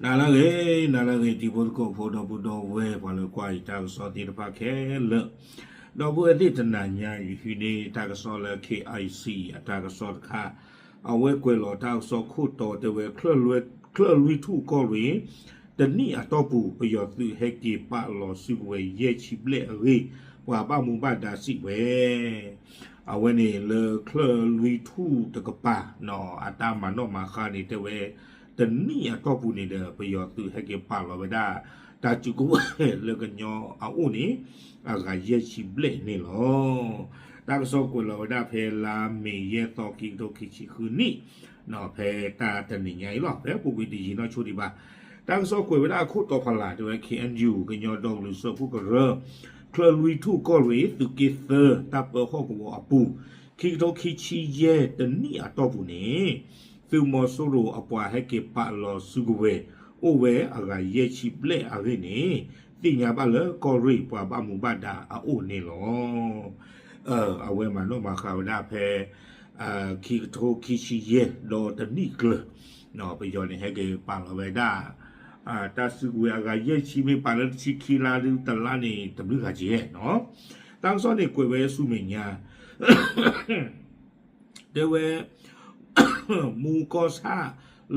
နၤလၢအဂ့ၤ, နၤလၢအဂ့ၤ တံၤဖိသကိးဖိ ဒီပုၢ်ဒီဝဲၢ် ပှၤလၢကွၢ်ယတၢ်ကစီၣ်သ့ၣ်တဖၣ်ခဲလၢာ်, ဒီပုၢ်ဝဲၢ်သ့ၣ်တနၤညါအံၤ ယဟံးန့ၢ်တၢ်ကစီၣ်လၢ K I C အတၢ်ကစီၣ်တခါ, အဝဲကွဲးလီၤတၢ်ကစီၣ်ခိၣ်တီတဲဝဲ ချၢၣ်လွံၢ်ထူၣ်ကီၢ်ရ့ၣ် တနံၣ်အတီၢ်ပူၤ ပယီၤသုးဟဲက့ၤပာ်လီၤစုကဝဲၤယဲၢ်ဆံဘျဲၣ်အဂ့ၢ် ပှၤဘၣ်မူဘၣ်ဒါစံးဝဲ အဝဲန့ၣ်လၢချၢၣ်လွံၢ်ထူၣ်တကပၤ အတၢ်မၤနီၣ်မၤဃါန့ၣ်တဲဝဲ တနံၣ်အတီၢ်ပူၤန့ၣ်ဒီး ပယီၤသုးဟဲက့ၤပာ်လီၤဝဲဒၣ် တၢ်စုကဝဲၤလၢကညီအအိၣ်န့ၣ် အဂၤယဲၢ်ဆံဘျဲၣ်န့ၣ်လီၤ. တၢ်ကစီၣ်ကွဲးလီၤဝဲဒၣ်ဖဲလါမ့ၤယဲၢ်သီ ခံကထိခံဆံဃုနံၣ် ဖဲတၢ်တနံၤညါအံၤလီၤ. ဖဲအပူၤကွံာ်တယံာ်နီၢ်ဆိဒံးဘၣ်. တၢ်ကစီၣ်ကွဲးဝဲဒၣ်အခိၣ်တီဖီလာ် တဲဝဲ K N U ကညီဒီကလုာ်စၢဖှိၣ်ကရၢ ချၢၣ်လွံၢ်ထူၣ်ကီၢ်ရ့ၣ် သုးက့သၢ တၢ်ပၢဟီၣ်ကဝီၤအပူၤ ခံကထိခံဆံယဲၢ်တနံၣ်အတီၢ်ပူၤန့ၣ် သုးမီၤစိရိၤအပှၤဟဲက့ၤပာ်လီၤစုကဝဲၤ အိၣ်ဝဲအဂၤယဲၢ်ဆံဘျဲၣ်အဂ့ၢ်န့ၣ် သ့ၣ်ညါဘၣ်လၢကီၢ်ရ့ၣ်ပှၤဘၣ်မူဘၣ်ဒါအအိၣ်န့ၣ်လီၤ. အဝဲမၤနီၣ်မၤဃါဝဲဒၣ်ဖဲ ခံကထိခံဆံယဲၢ်ဒီးတနံၣ်ကျၢၤ ပယီၤန့ၣ်ဟဲက့ၤပာ်လီၤဝဲဒၣ် တၢ်စုကဝဲၤအဂၤယဲၢ်ဆံ မ့ၢ်ပာ်လၢတဆံခံလါဒု တလါန့ၣ် တဘျုးဂၤကဲနီၤ. တၢ်ကစီၣ်န့ၣ်ကွဲးဝဲဆူမဲာ်ညါ တဲဝဲ မူကီၢ်ဆၣ်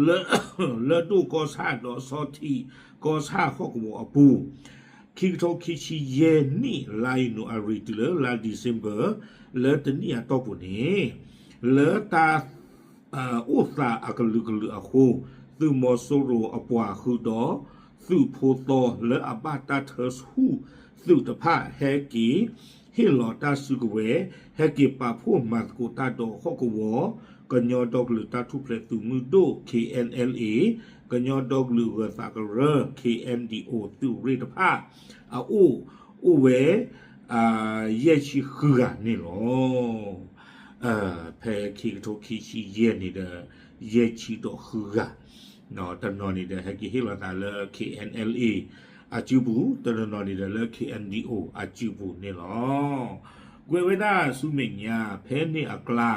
လၢ လၢၢ်ဒိၣ်ကီၢ်ဆၣ်ဒီးဆီထံးကီၢ်ဆၣ်ဟီၣ်ကဝီၤအပူၤ ခံကထိခံဆံယဲၢ်နံၣ် လါယနူၤအါရံၤတုၤလၢလါဒံၣ်စ့ဘၢၣ် လၢတနံၣ်အတီၢ်ပူၤန့ၣ် လၢတၢ် အိၣ်သးအကလုာ်ကလုာ်အဃိ သုးမီၤစိရိၤအပှၤဃုာ်ဒီး သုးဖိသီလၢအဘၣ်တၢ်ထၢဆူၣ်သုးတဖၣ် ဟဲက့ၤဟ့ၣ်လီၤတၢ်စုကဝဲၤ ဟဲက့ၤပာ်ဖှိၣ်မၤသကိးတၢ်ဒီးဟီၣ်ကဝီၤ ကညီဒီကလုာ်တၢ်ထူၣ်ဖျဲးသုးမုၢ်ဒိၣ် K N L A ကညီဒီကလုာ်ဂၢၤသးကရၢ K N D O သုးရ့ၣ်တဖၣ် အအိၣ် အိၣ်ဝဲ ယဲၢ်ဆံဃုဂၤန့ၣ်လီၤ. ဖဲခံကထိခံဆံယဲၢ်န့ၣ်ဒီး ယဲၢ်ဆံဒီးဃုဂၤ တနီၤန့ၣ်ဒီး ဟဲက့ၤဟ့ၣ်လီၤသးလၢ K N L A အစုပူၤ, တနီၤနီၤန့ၣ်ဒီးလၢ K N D O အစုပူၤန့ၣ်လီၤ. ကွဲးဝဲဒၣ်ဆူမဲာ်ညါ ဖဲန့ၣ်အကျါ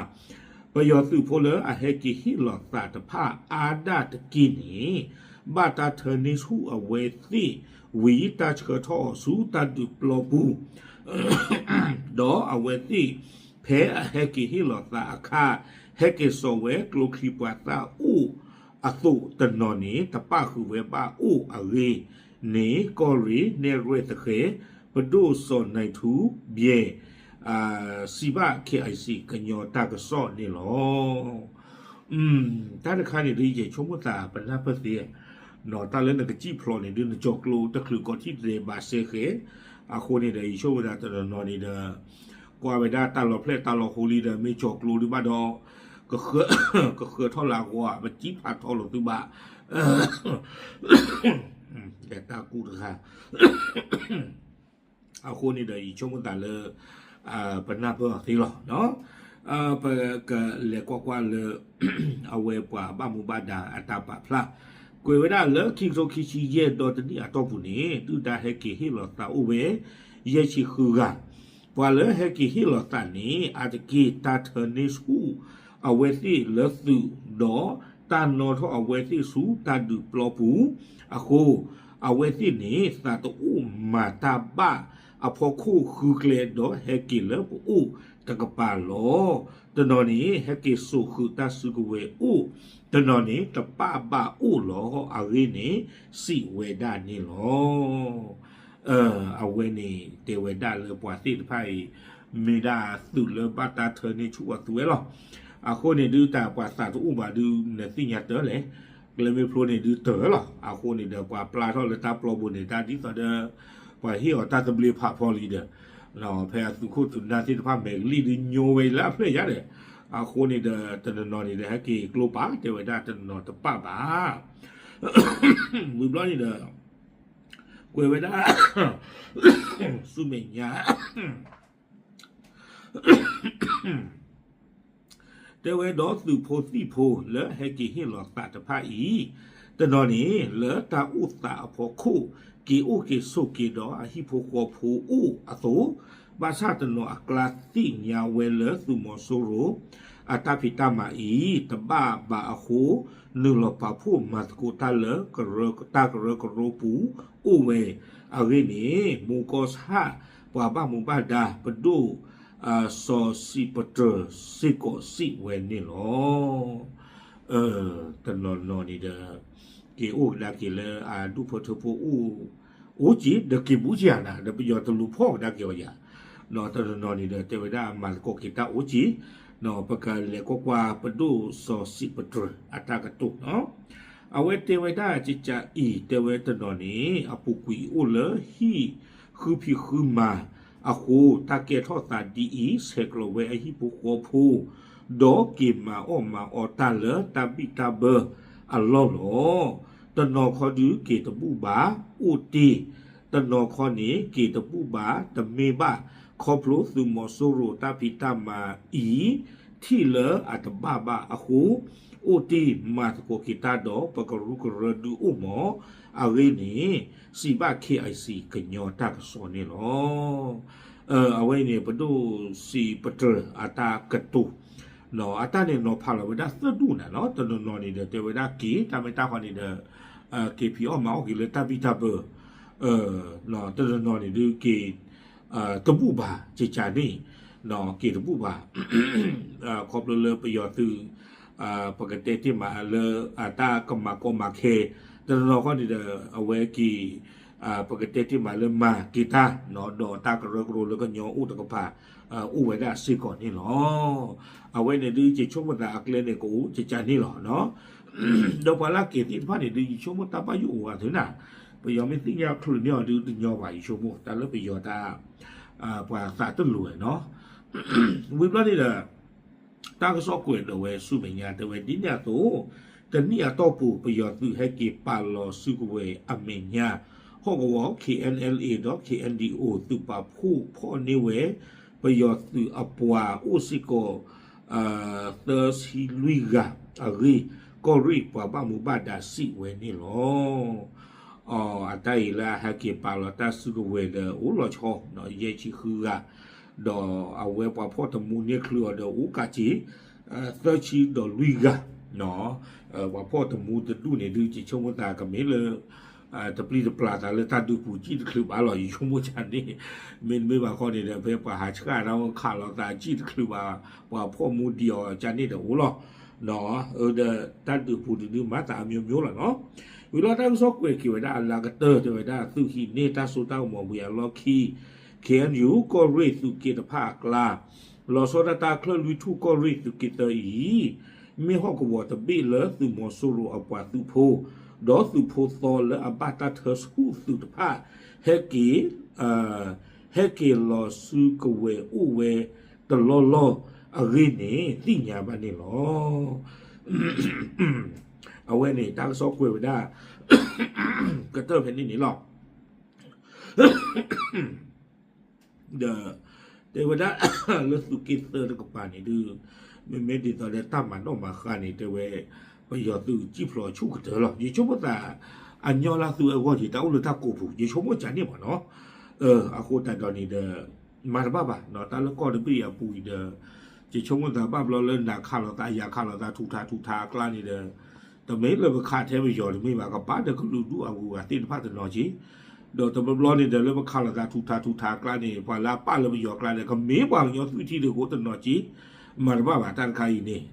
ပယီၤသုးဖိလၢအဟဲက့ၤဟ့ၣ်လီၤသးတဖၣ်အါဒၣ်တက့ၢ်န့ၣ် ဘၣ်တၢ်ထၢန့ၢ်ဆူၣ်အဝဲသ့ၣ် ဝံၤတၢ်ဆှၢထီၣ်အီၤဆူတၢ်ဒုးပျီပူၤ ဒီးအဝဲသ့ၣ် ဖဲအဟဲက့ၤဟ့ၣ်လီၤသးအခါ ဟဲက့ၤစိာ်ဝဲကျိချံမျိာ်သၣ်အိၣ်အသိးတနီၤန့ၣ် တပၣ်ဃုာ်ဝဲဘၣ်အိၣ်အဂ့ၢ်န့ၣ် ကီၢ်ရ့ၣ်နဲၣ်ရွဲၣ်သဃဲၤ ပဒိၣ်စီၤနၢၤထူဘျဲၣ် စံးဘၣ် K I C ကညီတၢ်ကစီၣ်န့ၣ်လီၤ. တၢ်တခါန့ၣ်ဒ်ယဲၢ်ဆိကမိၣ်သးပနၢ်ပၢၢ်သ့ တၢ်လၢနကစံၣ်ဖျိးန့ၣ်ဒ်နကၠီၤကျိတချုးကီးထံၣ်တဒဲးဘၣ်စဲဃဲ, အဃိန့ၣ်ဒီး ယဆိကမိၣ်သးတနီၤနီၤန့ၣ်ဒီး ကွၢ်ဝဲဒၣ်တၢ်လီၤဖျဲၣ်တၢ်လီၤဟိလံဒီး မ့ၢ်ကၠီၤကျိဒံးဘၣ်ဒီး ကဃၢၤထီၣ်လၢအဂီၢ် ပစံၣ်ဖးထီလိာ်သုဘၣ် တၢ်ကူတခါ အဃိန့ၣ်ဒီး ယဆိကမိၣ်သးလၢ ပနၢ်ပၢၢ်အီၤသ့လီၤ. ပကလဲၤကွၢ်ကွၢ်လၢ အဝဲပှၤဘၣ်မူဘၣ်ဒါအတၢ်ပာ်ဖျါ ကွဲးဝဲဒၣ်လၢခံကထိခံဆံယဲၢ်ဒီတနံၣ်အတီၢ်ပူၤန့ၣ် ဒုၣ်ဒါဟဲက့ၤဟ့ၣ်လီၤသးအိၣ်ဝဲ ယဲၢ်ဆံဃုဂၤ, ပှၤလၢဟဲက့ၤဟ့ၣ်လီၤသးန့ၣ် အါတက့ၢ်တၢ်ထၢန့ၢ်ဆူၣ်အဝဲသ့ၣ်လၢသုးဒီး တၢ်နီၣ်ထီၣ်အဝဲသ့ၣ်ဆူတၢ်ဒုးပျီပူၤအဃိ အဝဲသ့ၣ်န့ၣ် သးတအိၣ်မၤတၢ်ဘၣ်အဖီခိၣ်ဃုကျဲဒီးဟဲက့ၤလၢပအိၣ်တကပၤလီၤ. တနီၤန့ၣ် ဟဲက့ၤစိာ်ဃုာ်တၢ်စုကဝဲၤအိၣ်, တနီၤန့ၣ် တပၣ်ဘၣ်အိၣ်လီၤအဂ့ၢ်န့ၣ် စံးဝဲဒၣ်န့ၣ်လီၤ. အဝဲန့ၣ်တဲဝဲဒၣ်လၢပှၤသ့ၣ်တဖၣ်အံၤ မ့ၢ်ဒၣ်သုးလၢဘၣ်တၢ်ထၢန့ၢ်ဆူၣ်အီၤသုးဝဲလီၤ. အဃိန့ၣ်ဒုးတၢ်ပှၤသးတအိၣ်ဘၣ်ဒုး နသ့ၣ်ညါတၢ်လဲၣ်, ကျဲမ့ၢ်ဖျိန့ၣ်ဒုးတၢ်လီၤ. အဃိန့ၣ်ဒီးပှၤပျၢ်ထီၣ်လၢတၢ်ပျီပူၤန့ၣ် တၢ်ဒ်သိးဒီး ပှၤဟ့ၣ်အီၤတၢ်သဘျ့ဖးဖီလံဒီး ဖဲအသုးခိၣ်သုးနၢ်သ့ၣ်တဖၣ်မဲာ်ကလံၣ်ဒုးညိဝဲလၢအဖျဲၣ်ယါဒီး အဃိန့ၣ်ဒီးတနီၤနီၤန့ၣ်ဒီး ဟဲက့ၤကျိပာ်တဲဝဲဒၣ်တနီၤတပၣ်ဘၣ် ဝံၤဘျီန့ၣ်ဒီး ကွဲးဝဲဒၣ် ဆူမဲာ်ညါ တဲဝဲဒီးသုးဖိသံၣ်ဖိလၢဟဲက့ၤဟ့ၣ်လီၤသးတဖၣ်အံၤ တနီၤန့ၣ် လၢတၢ်အိၣ်သးအဖီခိၣ် က့ၤအိၣ်က့ၤဆိးက့ၤဒီးအဟံၣ်ဖိဃီဖိအိၣ်အသိး, ဘၣ်ဆၣ်တနီၤအကျါသ့ၣ်ညါဝဲလၢသုးမီၤစိရိၤ အတၢ်ဖံးတၢ်မၤအံၤ တဘၣ်ဘၣ်အဃိ နုာ်လီၤပာ်ဖှိၣ်မၤသကိးတၢ်လၢ တၢ်ကရၢကရိပူၤအိၣ်ဝဲအဂ့ၢ်န့ၣ် မူကီၢ်ဆၣ် ပှၤဘၣ်မူဘၣ်ဒါပဒိၣ် စီၤစံးပတြၢၤစ့ၢ်ကီးစံးဝဲန့ၣ်လီၤ. တနီၤနီၤန့ၣ်ဒီး က့ၤအိၣ်ကဒါက့ၤလၢအဒူၣ်ဖိထၢဖိအိၣ် အိၣ်က့ၤ ဒီးက့ၤဘူးက့ၤဧါနၤ ဒီးပယီၤတလူၤဖီၣ်ကဒါက့ၤအီၤယၤ, တနီၤနီၤန့ၣ်ဒီး တဲဝဲဒၣ်မၤသကိးက့ၤတၢ်အိၣ်က့ၤ, ပကလဲၤကွၢ်ကွၢ်ပဒိၣ်စီၤစံးပတြၢၤအတၢ်ကတိၤနီၤ. အဝဲတဲဝဲဒၣ်ကကးအံၤ တဲဝဲတနီၤန့ၣ် အပူၤကွံာ်အိၣ်လၢဟံၣ်ဃုဖံးဃုမၤအဃိ တၢ်ကဲထီၣ်သးဒ်အံၤ ဆဲးကျိးဝဲအဟံၣ်ဖိဃီဖိ ဒီးက့ၤမၤအီၣ်မၤအီတၢ်လၢတၢ်ဘံၣ်တၢ်ဘၢအလီၢ်လီၤ. တနီၤခီဒုးက့ၤတဘူၣ်ဘၣ် အိၣ်တ့ၢ်, တနီၤခီန့ၣ်က့ၤတဘူၣ်ဘၣ် တမ့ၢ်ဘၣ် ခီဖျိသုးမီၤစိရိၤတၢ်ဖံးတၢ်မၤအံၤ ထံၣ်လၢအတဘၣ်ဘၣ်အဃိ အိၣ်တ့ၢ်မၤသကိးက့ၤတၢ်ဒီး ပကရူၢ်ကရၢဒုးအိၣ်မး, အဂ့ၢ်န့ၣ် စံးဘၣ် KIC ကညီတၢ်ကစီၣ်န့ၣ်လီၤ. အဝဲအံၤန့ၣ် ပဒိၣ်စံးပတြၢၤအတၢ်ကတိၤ အတၢ်န့ၣ်နီၤဖးလီၤဝဲဒၣ်သၢဒူၣ်နၤနီၤ, တနီၤနီၤန့ၣ်ဒီး တဲဝဲဒၣ်က့ၤ တၢ်မ့ၢ်တၢ်ဃီန့ၣ်ဒီး က့ၤဖံးအီၣ်မၤအီၣ်က့ၤလၢတၢ်ဘံၣ်တၢ်ဘၢ, တနီၤနီၤန့ၣ်ဒုးက့ၤ တဘူၣ်ဘၣ် ကကးန့ၣ် က့ၤတဘူၣ်ဘၣ် ခီဖျိလၢပယီၤသုး ပကတဲတ့ၢ်မးလၢ အတၢ်ကမၤကီမၤခဲ တနီၤနီၤခီန့ၣ်ဒီး အဝဲက့ၤ ပကတဲတ့ၢ်မးလၢမၤက့ၤတၢ် ဒီးတၢ်ကရၢကရိလၢကညီအိၣ်တကပၤ အိၣ်ဝဲဒၣ်စ့ၢ်ကီးန့ၣ်လီၤ. အဝဲန့ၣ်ဒုးယဆိကမိၣ်သးအကျဲန့ၣ်ကအိၣ်ကကးန့ၣ်လီၤ. ဒီးပှၤလၢအက့ၤသ့ၣ်တဖၣ်န့ၣ်ဒုး ယဆိကမိၣ်တၢ်ဘၣ်ယိၣ်အိၣ်ဝဲသ့ၣ်နၤ, ပယီၤမ့ၢ်သ့ၣ်ညါချုးန့ၢ်အီၤဒုးတညီဘၣ် ယဆိကမိၣ် တၢ်လၢပယီၤတၢ် ပှၤသးတလိၤနီၤ. ဝံၤဘျီန့ၣ်ဒီး တၢ်ကစီၣ်ကွဲးဒီးဝဲဆူမဲာ်ညါတဲဝဲဒ်န့ၣ်အသိး, တနံၣ်အတီၢ်ပူၤ ပယီၤသုးဟဲက့ၤပာ်လီၤစုကဝဲၤအမဲာ်ညါ ဟီၣ်ကဝီၤ KNLA ဒီး KNDO သုးပာ်ဖှိၣ်ဖီၣ်န့ၢ်ဝဲ ပယီၤသုးအပှၤအိၣ်စ့ၢ်ကီး သၢဆံလွံၢ်ဂၤအဂ့ၢ် ကီၢ်ရ့ၣ်ပှၤဘၣ်မူဘၣ်ဒါစံးဝဲန့ၣ်လီၤ. အတၢ်အံၤလၢအဟဲက့ၤပာ်လီၤတၢ်စုကဝဲၤဒီးအိၣ်လီၤဆီ ယဲၢ်ဆံဃုဂၤ, ဒီးအဝဲပှၤဖီၣ်တမူန့ၢ်ချုးအီၤဒီးအိၣ်ကးက့ၤ သၢဆံဒီးလွံၢ်ဂၤ, ပှၤဖီၣ်တမူတဒူၣ်န့ၣ်ဒုး ယဆိကမိၣ်သးကမ့ၢ်လၢ တပျံၤတပျၢ်သးလၢတၢ်ဒုးပူၤစံၣ်တချုးဘၣ်လီၤ ယဆိကမိၣ်ကန့ၣ်, မ့တမ့ၢ်ဘၣ်ခီန့ၣ်ဒီး ဖဲပှၤဟးဆှၣ်တၢ်အိၣ်ခးလိာ်သးစံၣ်တချုးဘၣ် ပှၤဖီၣ်မူဒံးအီၤကန့ၣ်ဒီးအိၣ်လီၤ. ဒီးတၢ်ဒုးပူၤတဒုးမၤသးအမျိုးမျိုးလီၤနီၤ. ဝံၤလီၤတၢ်ကစီၣ်ကွဲးက့ၤဝဲဒၣ်အလၤကတၢၢ်တဲဝဲဒၣ် သုးဟံးန့ၢ်တၢ်စိတၢ်ကမီၤဝံၤအလီၢ်ခံ KNU ကီၢ်ရ့ၣ်သုးက့တဖၣ်အကျါ လီၤဆီဒၣ်တၢ်ချၢၣ်လွံၢ်ထူၣ်ကီၢ်ရ့ၣ်သုးက့သၢအံၤ မ့ၢ်ဟီၣ်ကဝီၤတဘ့ၣ်လၢသုးမီၤစိရိၤအပှၤသုးဖိ ဒီးသုးဖိသီလၢအဘၣ်တၢ်ထၢဆူၣ်သုးတဖၣ် ဟဲက့ၤ ဟဲက့ၤလီၤစုကဝဲၤအိၣ်ဝဲတလီၢ်လီၢ်အဂ့ၢ်န့ၣ် သ့ၣ်ညါဘၣ်န့ၣ်လီၤ. အဝဲန့ၣ် တၢ်ကစီၣ်ကွဲးဝဲဒၣ် ကတၢၢ်ဖဲန့ၣ်န့ၣ်လီၤ. ဒီး တဲဝဲဒၣ် လၢသုးက့သၢတကပၤန့ၣ်ဒုး မ့မ့ၢ်ဒ်သိးဒီးတၢ်မၤနီၣ်မၤဃါန့ၣ် တဲဝဲ ပယီၤသုးစံၣ်ဖျိးဆူၣ်ကတၢၢ်လီၤ. ယဆိကမိၣ်သး အညီလၢသုးအဂီၢ်က့ၤ တၢ်အိၣ်လၢတၢ်ကိးပူၤ ယဆိကမိၣ်ကန့ၣ်မးနီၤ. အဃိသတးဒီးန့ၣ်ဒီး မၤတဘၣ်ဘၣ်နီၤ တၢ်လၢကီၢ်တဘ့ၣ်အပူၤအံၤဒီး ယဆိကမိၣ်သးဘၣ်ဘျီလၢနၤခးလိာ်သး ယၤခးလိာ်သး ထူးထါထူးထါအကျါန့ၣ်ဒီး တမ့ၢ်လၢပခးထဲပယီၤတမ့ၢ်ဘၣ် ကဘၣ်ဒီးကလုာ်ဒူၣ်အဂုၤအဂၤသ့ၣ်တဖၣ်တနီၤက့ၤ ဒီးတဘျီဘျီန့ၣ်ဒီး လၢပခးလိာ်သးထူးထါထူးထါအကျါန့ၣ် ပှၤလၢအပာ်လၢပယီၤအကျါဒီး ကမ့ၢ်ပှၤကညီသွံၣ်ထံတကိးတနီၤက့ၤ မၤတဘၣ်ဘၣ်တၢ်တခါအံၤန့ၣ်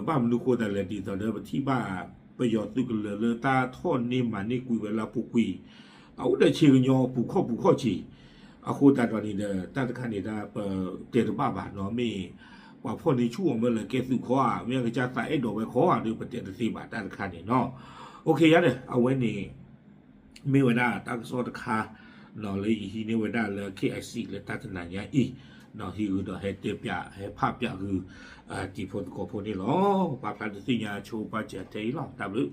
ဘၣ်မနုၤဃိသတးလဲၣ် ဒ်သိးဒီးပထံၣ်ဘၣ် ပယီၤသုးကလၢၤလၢတၢ်ထီၣ်န့ၢ်မၤန့ၢ်ကွံာ်ဝဲလၢအပူၤကွံာ် အအိၣ်ဒီးဆ့ကညီပူၤခီၣ်ပူၤခီၣ်က့ၤ အဃိသတးဒီးန့ၣ်ဒီး တၢ်တခါန့ၣ် တၢ်ပတဲတဘၣ်ဘၣ်နီၤ မ့ၢ် ပှၤဖီၣ်န့ၢ်ဆူၣ်အီၤမ့ၢ်လၢကဲသုးခီဧါ မ့ၢ်အကစၢ်သးအဲၣ်ဒိးဝဲခီဧါဒီး ပတဲတသ့ဘၣ်တၢ်တခါန့ၣ်နီၤ. အိၣ်ခ့ယါဒီး အဝဲန့ၣ် မ့ၢ်ဝဲဒၣ်တၢ်ကစီၣ်တခါ လၢယဟံးန့ၢ်ဝဲဒၣ်လၢ KIC လၢတၢ်တနၤညါအံၤ ဟံးဂုာ်ဒီးဟဲတဲပၠး ဟဲဖးပၠးဂုာ် တံၤဖိသကိးဖိန့ၣ်လီၤ. ပာ်ဖျါဒုးသ့ၣ်ညါဆိပာ်စၢၤထဲအံၤလီၤ. တၢ်ဘျုး